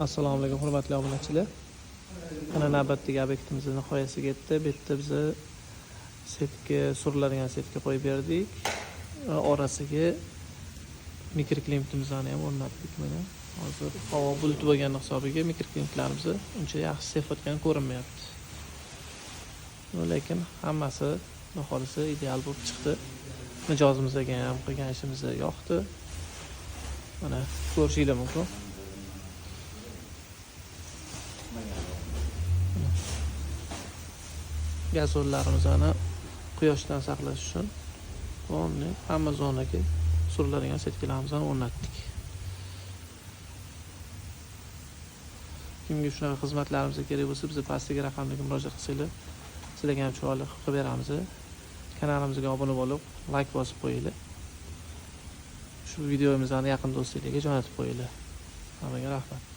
Assalomu alaykum, hurmatli obunachilar. Mana navbatdagi obyektimiz nihoyasiga yetdi. Bu yerda biza setka, suriladigan setka qo'yib berdik. Orasiga mikroklimatimizni ham o'rnatdik mana. Hozir havo bulut bo'lgani hisobiga mikroklimatlarimiz uncha yaxshi sepayotgani ko'rinmayapti. Lekin hammasi xudo xohlasa ideal bo'lib chiqdi. Mijozimizga ham qilgan ishimiz yoqdi. Mana ko'rishinglar mumkin. Gazonlarimizni quyoshdan saqlash uchun полный hamma zonaga suriladigan setkalarimizni o'rnatdik. Kimga shunaqa xizmatlarimiz kerak bo'lsa, biz pastdagi raqamlarga murojaat qilsanglar, sizlarga ham chiroyli qilib beramiz. Kanalimizga obuna bo'lib, like bosib qo'yinglar. Shu videomizni yaqin do'stlarga jo'natib qo'yinglar. Hammaga rahmat.